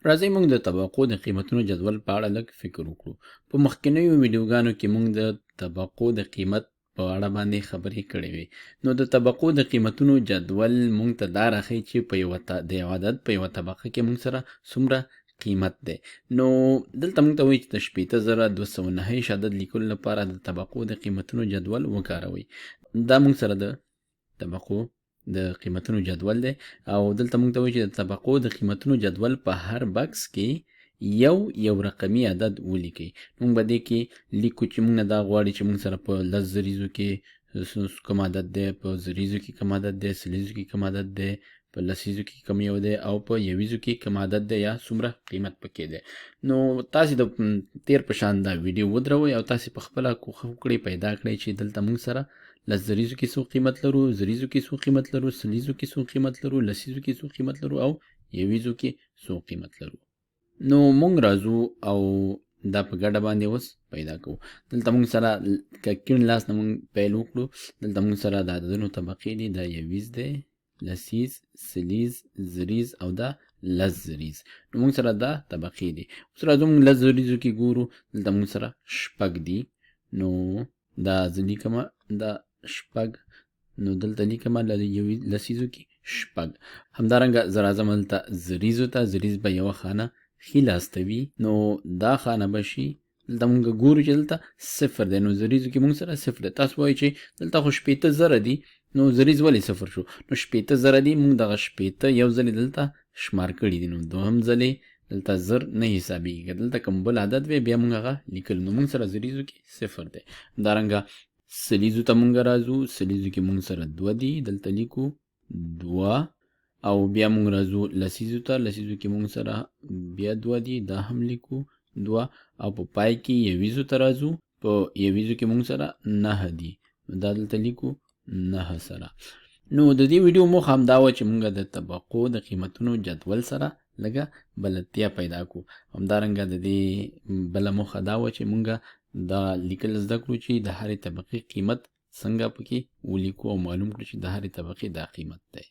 راځئ موږ د طبقو د قیمتونو جدول په اړه لږ فکر وکړو. په مخکنیو ویډیوګانو کې موږ د طبقو د قیمت په اړه باندې خبرې کړې وې. نو د طبقو د قیمتونو جدول موږ ته دا راښیي چې په یوه د یو عدد په یوه طبقه کې موږ سره څومره قیمت دی. نو دلته موږ ته وایي چې د 60,209 عدد لیکلو لپاره د طبقو د قیمتونو جدول وکاروئ. دا موږ سره د طبقو د قیمتونو جدول دی او دلته موږ ته وایي چې د طبقو د قیمتونو جدول په هر بکس کې یو یو رقمي عدد ولیکئ. موږ به دې کې لیکو چې موږ نه دا غواړي چې موږ سره په 10 زریزو کې کوم عدد دی، په زریزو کې کوم عدد دی، سلیزو کې کوم عدد دی، په لسیزو کې کوم یو دی او په یویزو کې کوم عدد دی یا څومره قیمت پکې دی. نو تاسې د تیر په شان دا ویډیو ودروئ او تاسې په خپله کوښښ وکړئ، پیدا کړئ چې دلته موږ سره 10 زریزو کې څو قیمت لرو، زریزو کې څو قیمت لرو، سلیزو کې څو قیمت لرو، لسیزو کې څو قیمت لرو او یویزو کې څو قیمت لرو. نو موږ راځو او دا په ګډه باندې اوس پیدا کوو. دلته موږ سره که کیڼ لاس نه موږ پیل وکړو، دلته موږ سره د عددونو طبقې دي. دا یویز دی، لسیز، سلیز، زریز او دا 10 زریز. نو موږ سره دا طبقې دي. اوس راځو موږ 10 زریزو کې ګورو. دلته موږ سره 6 دي، نو دا زه لیکم دا 6، نو دلته لیکم له لسیزو کې 6. همدارنګه زه راځم دلته زریزو ته. زریز به یوه خانه ښي لاس ته وي، نو دا خانه به شي. دلته موږ ګورو چې دلته 0 دی، نو زریزو کې موږ سره 0 دی. تاسو وایئ چې دلته خو 60,000 دي، نو زریز ولې 0 شو؟ نو 60,000 دي، موږ دغه 60 یو ځلې دلته شمار کړي دي، نو دوهم ځلې دلته 0 نه حسابېږي. که دلته کوم بل عدد وي بیا موږ هغه لیکل. نو موږ سره زریزو کې 0 دی. همدارنګه سلیزو ته موږ راځو. سلیزو کې موږ سره 2 دي، دلته لیکو 2. او بیا موږ راځو لسیزو ته. لسیزو کې موږ سره بیا 2 دي، دا هم لیکو 2. او په پای کې یویزو ته راځو. په یویزو کې موږ سره 9 دي، دا دلته لیکو 9 سره. نو د دې ویډیو موخه هم دا وه چې موږ د طبقو د قیمتونو جدول سره لږه بلدتیا پیدا کړو. همدارنګه د دې بله موخه دا وه چې موږ دا لیکل زده کړو چې د هرې طبقې قیمت څنګه پکې ولیکو او معلوم کړو چې د هرې طبقې دا قیمت دی.